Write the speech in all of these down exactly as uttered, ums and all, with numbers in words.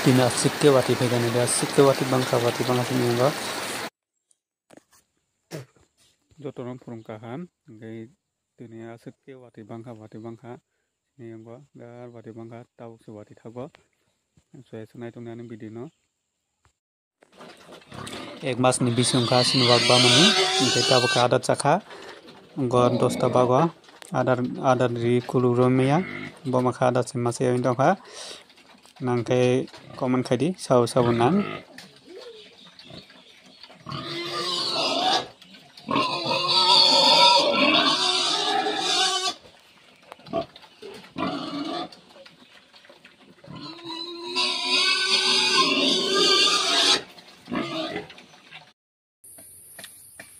Tini aswk khe watwi phaikha nai, aswk khe watwi bangkha, watwi bangkha tini yango. Jotono phwrwngkha han, hwnkhe tini aswk khe watwi bangkha, watwi bangkha tini yango, birat watwi bangkha, tabuk se watwi thago. Soya se nai tongni ani video no. Ek mas ni bising wngkha chini wak bamani, hwnkhe tabuk khe adar chakha, wngkha dosta bago, adar, adar ri kuluk romya, boma khe adar se masa yaui tongkha, nangkhe comment khaidi, sabo sabo nang.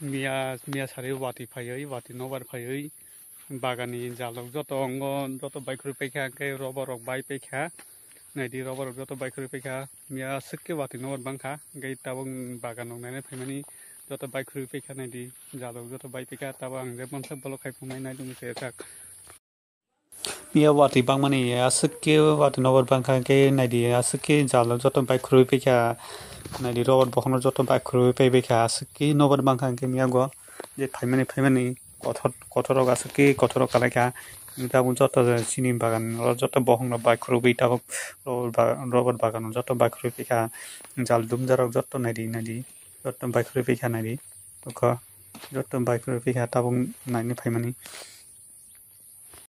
Miya, miya sari watwi phaiwi, watwi nobar phaiwi, bagani jalrok joto ongo, joto baikhwrwi paikha, hwnkhe roborok bai paikha, naidi roborok joto baikhwrwi paikha, miya aswk khe watwi nobar bangkha, hwnkhe tabuk bagan rok naina phaimani joto baikhwrwi paikha, naidi jalrok joto bai paikha, tabuk ang je mwnsa bolok khai phunai naidi mwsai jak. Miya watwi bangmani aswk khe watwi nobar bangkha khe naidi aswk khe jalo joto baikhwrwi paikha naidi robot bokhokno joto baikhwrwi paibaikha aswk khe nobar bangkha khe miya go je phaimani phaimani kothor kothorrok aswk khe kothorrok kalaikha tabuk joto chini bagan o joto bokhokno baikhwrwi tabuk robot ba- robot bagano joto baikhwrwi paikha jal dumjarok joto naidi naidi joto baikhwrwi paikha naidi tokha joto baikhwrwi paikha tabuk naina phaimani.